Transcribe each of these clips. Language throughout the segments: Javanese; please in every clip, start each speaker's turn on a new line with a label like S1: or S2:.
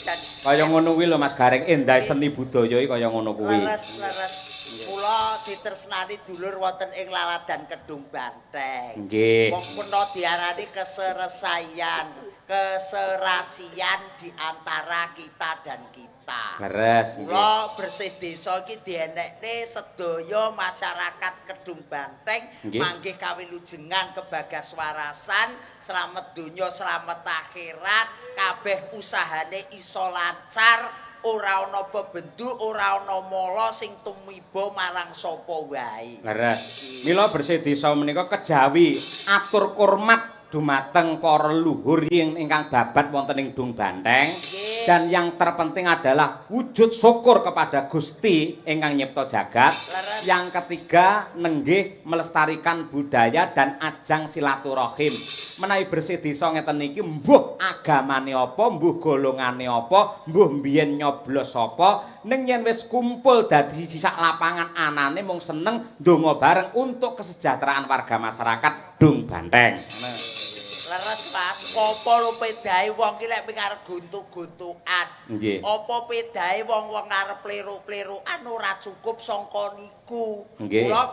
S1: Dan
S2: Kaya ngono kuwi lho, Mas Gareng, endah seni budaya iki kaya ngono kuwi.
S1: Leres, leres. Kula ditresnani dulur wonten ing Laladan Kedung Banteng.
S2: Nggih.
S1: Wong kena diarani keseresian, keserasian di antara kita dan kita.
S2: Leres, nggih.
S1: Kula bersih desa iki dienekne sedaya masyarakat Kedung Banteng manggih kawilujengan kebagaswarasan, slamet donya, slamet akhirat, kabeh usahane iso lancar, ora ana bebendu, ora ana mala sing tumiba marang sapa wae.
S2: Leres. Mila bersih desa menika kejawi atur kurmat dumateng para leluhur ingkang babat wonten ing Dung Banteng. Dan yang terpenting adalah wujud syukur kepada Gusti ingkang nyipta jagat. Yang ketiga, nenggih melestarikan budaya dan ajang silaturahim. Menawi bersih desa ngeten iki, mbuh agamane apa, mbuh golongane apa, mbuh mbiyen nyoblos sapa, ning yen wis kumpul dadi siji sak lapangan anane mung seneng ndonga bareng untuk kesejahteraan warga masyarakat Dung Banteng.
S1: Leres, Mas, apa lho pedahe wong ki lek arep guntuk-guntukan?
S2: Nggih.
S1: Apa pedahe wong-wong arep plero-plerokan ora cukup sangka niku. Kula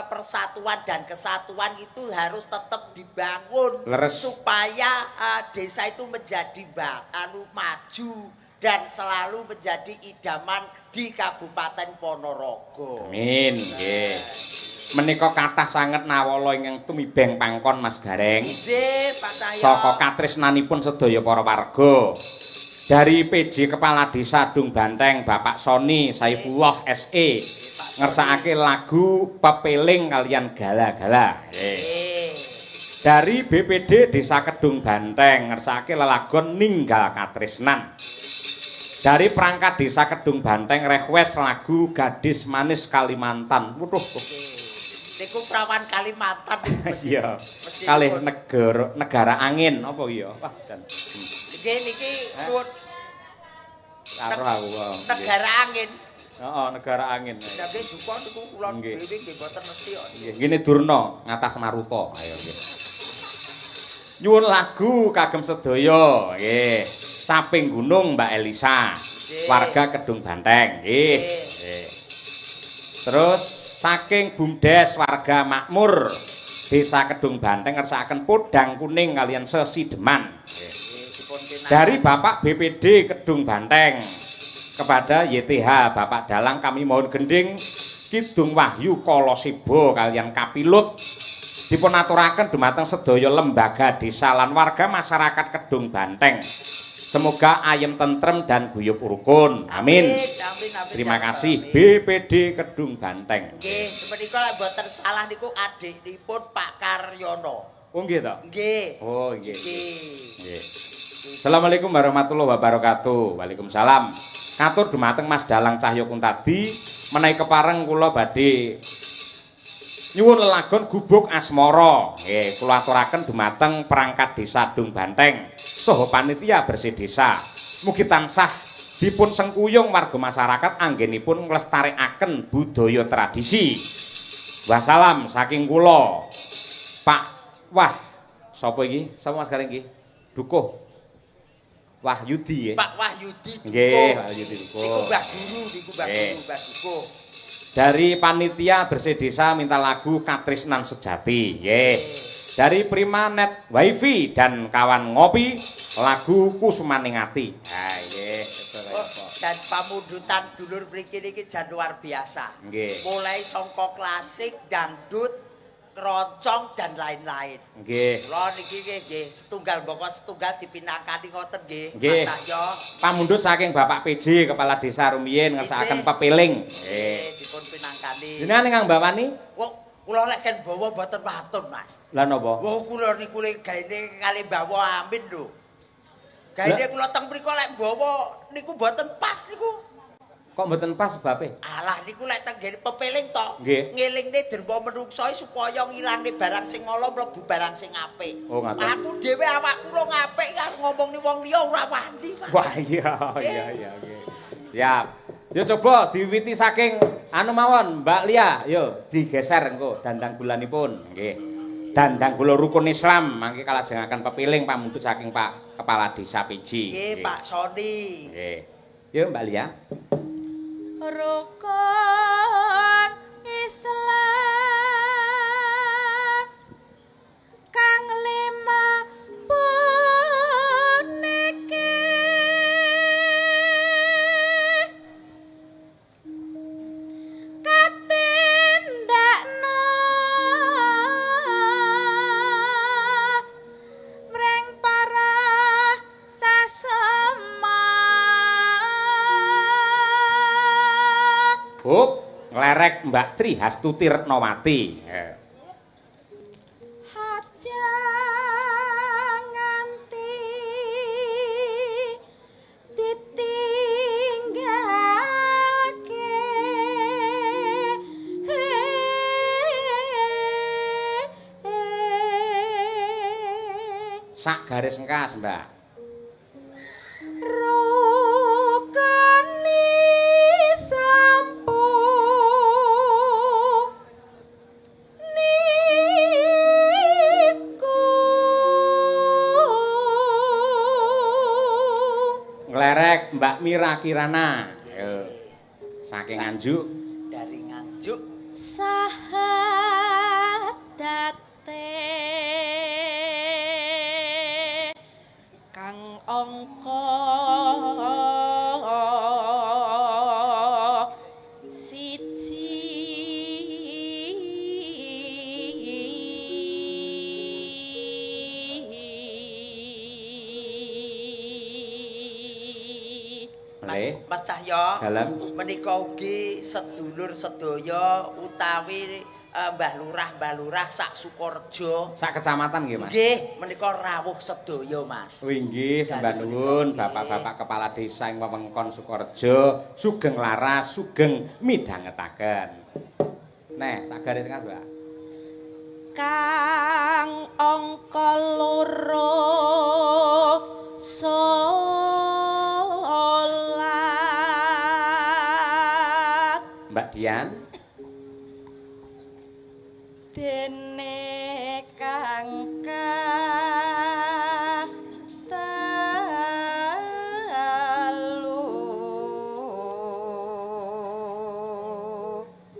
S1: persatuan dan kesatuan itu harus tetap dibangun supaya desa itu menjadi anu maju dan selalu menjadi idaman di Kabupaten Ponorogo.
S2: Amin, nggih. Menika kathah sanget nawala ingkang tumibeng pangkon, Mas Gareng.
S1: Nggih, Pak Cahyo.
S2: Saka katresnanipun sedaya para warga. Dari PJ Kepala Desa Dung Banteng, Bapak Soni Saifullah SE, ngersakake lagu Pepeling kalian Gala-gala. Nggih. Dari BPD Desa Kedung Banteng ngersakake lelagon Ninggal Katresnan. Dari perangkat Desa Kedung Banteng request lagu Gadis Manis Kalimantan. Waduh.
S1: Niku Prawan Kalimantan niku mesti.
S2: Iya.
S1: Mesti
S2: Kalih
S1: dipun.
S2: Negara negara angin apa ya? Wah, jan.
S1: Nggih, niki nuwun.
S2: Karo aku kok.
S1: Negara angin.
S2: Heeh, negara angin.
S1: Nggih, duka niku kula dhewe nggih mboten mesti kok.
S2: Nggih, ngene Durna ngatas Maruta. Ayo nggih. Nyuwun lagu kagem sedaya, nggih. Caping Gunung, Mbak Elisa, warga Kedung Banteng, nggih. Nggih. Terus saking Bumdes warga Makmur Desa Kedung Banteng ngersakaken Podang Kuning kalian Sesideman. Nggih.
S1: Nggih, dipun
S2: Dari Bapak BPD Kedung Banteng kepada YTH Bapak Dalang, kami mohon gending Kidung Wahyu Kolosibo kalian Kapilut. Dipun aturaken dumateng sedaya lembaga desa lan warga masyarakat Kedung Banteng. Semoga ayem tentrem dan guyub rukun. Amin.
S1: Amin, amin, amin.
S2: Terima
S1: ya
S2: kasih,
S1: Amin.
S2: BPD Kedung Banteng.
S1: Nggih, menika lek mboten salah niku adikipun Pak Karyono.
S2: Oh, nggih to?
S1: Nggih.
S2: Oh, nggih.
S1: Nggih.
S2: Nggih. Assalamualaikum warahmatullahi wabarakatuh. Waalaikumsalam. Katur dumateng Mas Dalang Cahya Kuntadi, menawi kepareng kula badhe nyuwun lelagon Gubuk Asmara. Nggih, kula aturaken dumateng perangkat Desa Dung Banteng saha panitia bersih desa. Mugi tansah dipun sengkuyung warga masyarakat anggenipun nglestarekaken budaya tradisi. Wassalam saking kula. Pak Wah, sapa iki? Sapa, Mas Gareng iki? Dukuh. Wahyudi nggih.
S1: Pak Wahyudi Dukuh.
S2: Nggih, Wahyudi Dukuh.
S1: Niku Mbah Guru, niku Mbah Guru, Mbah Dukuh.
S2: Dari panitia bersih desa minta lagu Katresnan Sejati. Nggih. Dari Prima Net Wifi dan kawan ngopi lagu Kusumaning Ati. Ha nggih,
S1: Oh, dan pamundutan dulur mriki niki jan luar biasa. Mulai sangka klasik, dangdut, keroncong dan lain-lain. Kula niki nggih nggih setunggal mbaka setunggal dipinangkani ngoten nggih, Mas Cahyo.
S2: Pamundhut saking Bapak PJ Kepala Desa rumiyin ngersakaken
S1: PJ.
S2: Pepeling. Nggih.
S1: Nggih, dipun pinangkani.
S2: Jenengan ingkang mbawani?
S1: Wong kula lek ken bawa mboten watun, Mas.
S2: Lah napa?
S1: Wong kula niku lek gaene kali bawa amin lho. Gaene kula teng mriku lek bawa niku mboten pas niku.
S2: Kok mboten pas sebabe?
S1: Alah, niku lek teng nggene Pepeling to.
S2: Nggih.
S1: Ngelingne derma menungso supaya ngilangne barang sing ala mlebu barang sing apik.
S2: Oh, ngaten.
S1: Aku dhewe awak kula ngapik karo ngomongne wong liya ora wani, Mas.
S2: Wah, iya, nggih. Siap. Yo coba diwiti saking anu mawon, Mbak Lia. Yo digeser engko dandang gulanipun. Nggih. Dandang Gula Rukun Islam mangke kalajengaken pepiling pamundhut saking Pak Kepala Desa Piji.
S1: Nggih, Pak Soni.
S2: Nggih. Yo Mbak Lia.
S3: Rukun Islam kang lima puniki katindakna mring para sasema.
S2: Hop, nglerek Mbak Tri Hastuti Retnowati.
S3: Aja nganti ditinggalke.
S2: Sak garis engkas, Mbak.
S3: Rukun Islam niku.
S2: Nglerek Mbak Mira Kirana. Ayo. Saking Nganjuk.
S1: Dari Nganjuk.
S3: Sahadate kang angka siji.
S2: Malih.
S1: Mas Cahyo.
S2: Dalem.
S1: Menika ugi sedulur sedaya utawi Mbah Lurah, Mbah Lurah sak Sukorejo.
S2: Sak kecamatan nggih, Mas.
S1: Nggih, menika rawuh sedaya, Mas.
S2: Oh inggih, sembah nuwun bapak-bapak kepala desa ing wewengkon Sukorejo, sugeng laras, sugeng midhangetaken. Neh, sak garis engkas, Mbak.
S3: Kang angka loro salat.
S2: Mbak Dian.
S3: Dene kang telu.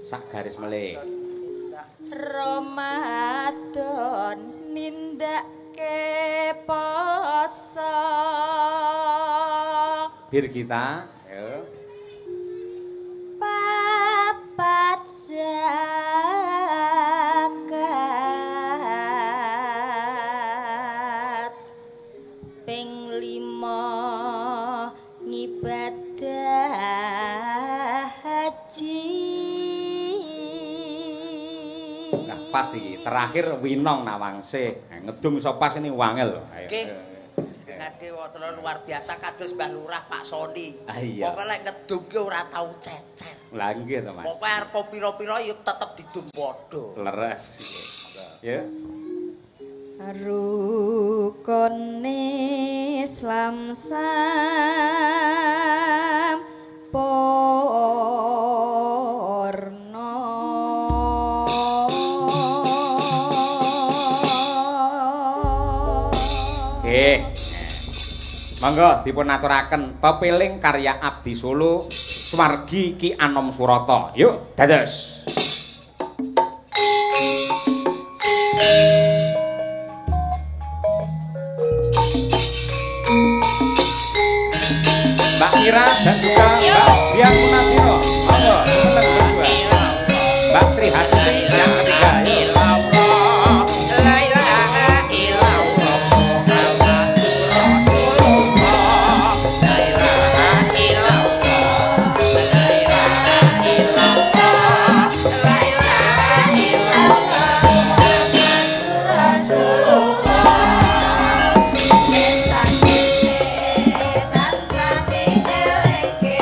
S2: Sak garis melih.
S3: Ramadan nindakake poso.
S2: Bir kita. Ayo.
S3: Papat zakat ping 5 ngibadah haji.
S2: Nah, pas iki. Terakhir Winong Nawangsih. Ngedung iso pas ini wangel. Ayo.
S1: Nggih. Jenengake wonten luar biasa kados Mbah Lurah Pak Soni.
S2: Ah, iya.
S1: Pokoke lek ngedung ki ora tau cecer.
S2: Lah nggih to, Mas.
S1: Pokoke arep pira-pira ya tetep didum padha.
S2: Leres. Ya.
S3: Rukun Islam sampurna.
S2: Nggih. Monggo dipun aturaken pepiling karya Abdi Solo Swargi Ki Anom Surata. Yuk, dados. Mbak Mira dan juga Mbak Dian Munatiro. Monggo, jumeneng berdua. Mbak Tri Hastuti yang ketiga. Yuk.
S1: La ilaha illallah Muhammadur Rasulullah. La ilaha illallah. La ilaha illallah. La ilaha illallah Muhammadur Rasulullah.
S3: Tansah dielingke.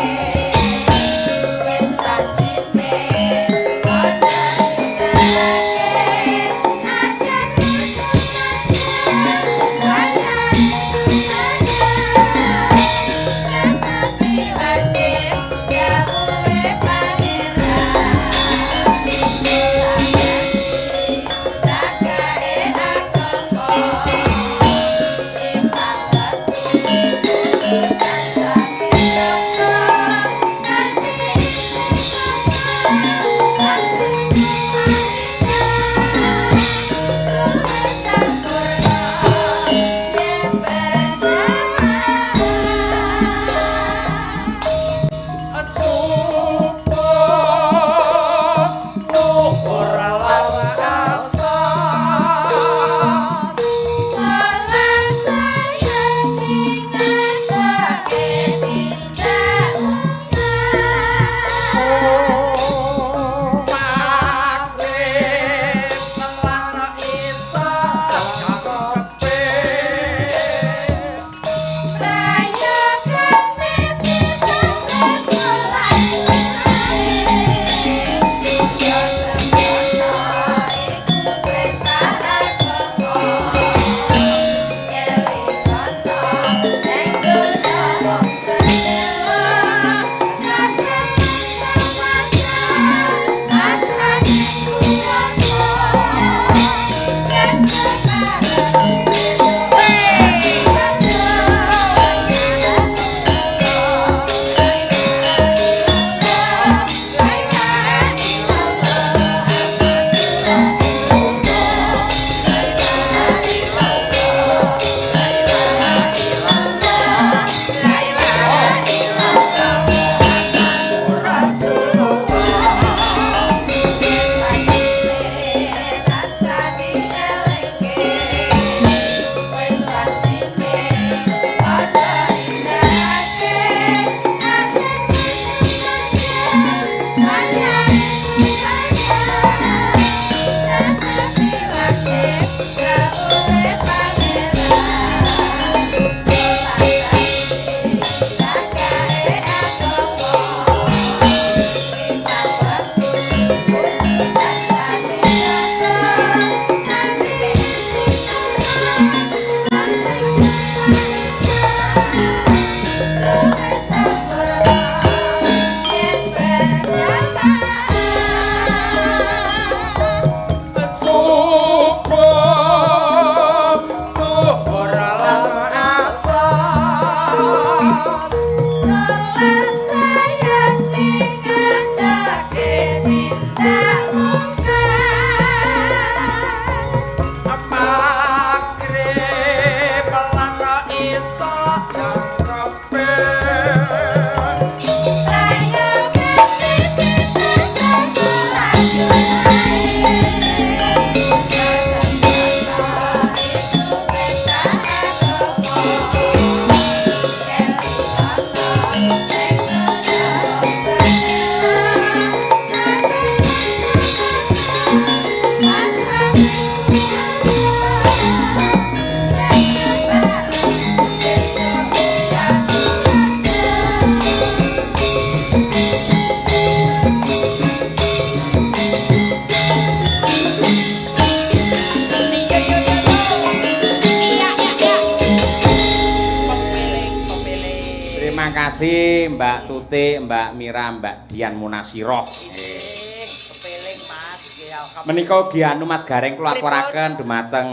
S1: Pepeling, pepeling.
S2: Terima kasih Mbak Tuti, Mbak Mira, Mbak Dian Munasiroh.
S1: Nggih, pepeling Mas. Nggih, alhamdulillah.
S2: Menika ugi anu Mas Gareng kula aturaken dumateng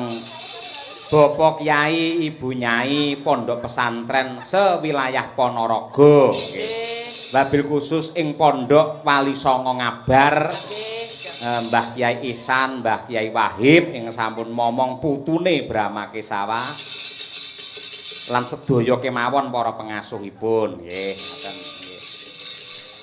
S2: Bapak Kiai, Ibu Nyai Pondok Pesantren sewilayah Ponorogo.
S1: Nggih,
S2: Wabil khusus ing Pondok Wali Songo Ngabar,
S1: nggih.
S2: Mbah Kiai Ihsan, Mbah Kiai Wahib ing sampun momong putune Brahma Kesawa lan sedaya kemawon para pengasuhipun. Nggih, ngoten nggih.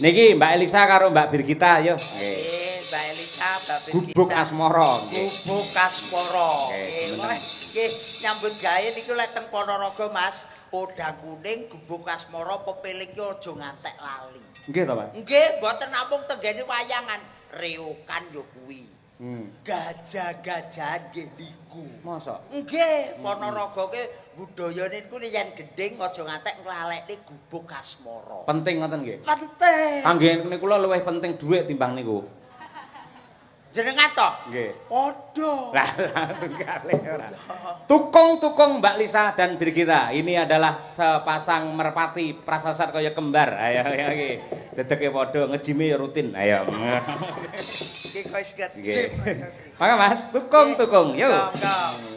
S2: Niki Mbak Elisa karo Mbak Birgita ayo. Nggih.
S1: Nggih, Mbak Elisa, Mbak Birgita.
S2: Gubuk Asmara nggih.
S1: Gubuk Asmara.
S2: Nggih,
S1: Nggih, nggih, nyambut gawe niku lek teng Ponorogo Mas, podang kuning, gubuk asmara, pepeling ki aja ngantek lali.
S2: Nggih to, Pak?
S1: Nggih, mboten namung tenggene wayangan, reokan ya kuwi. Gajah-gajahan nggih niku.
S2: Mosok?
S1: Nggih, Ponorogo ki budayane niku yen gendhing aja ngantek nglalekne gubuk asmara.
S2: Penting ngoten nggih.
S1: Penting.
S2: Kangge niku kula luwih penting dhuwit timbang niku.
S1: Jenengan to?
S2: Nggih.
S1: Padha.
S2: Lah tunggale ora. Tukung-tukung Mbak Lisa dan Birgita. Ini adalah sepasang merpati prasasat kaya kembar. Ayo ayo iki. Dedeke padha ngejime ya rutin. Ayo.
S1: Iki kok wis
S2: Nggih.
S1: ngejim.
S2: Mangga Mas, tukung-tukung. Yo.
S1: Monggo.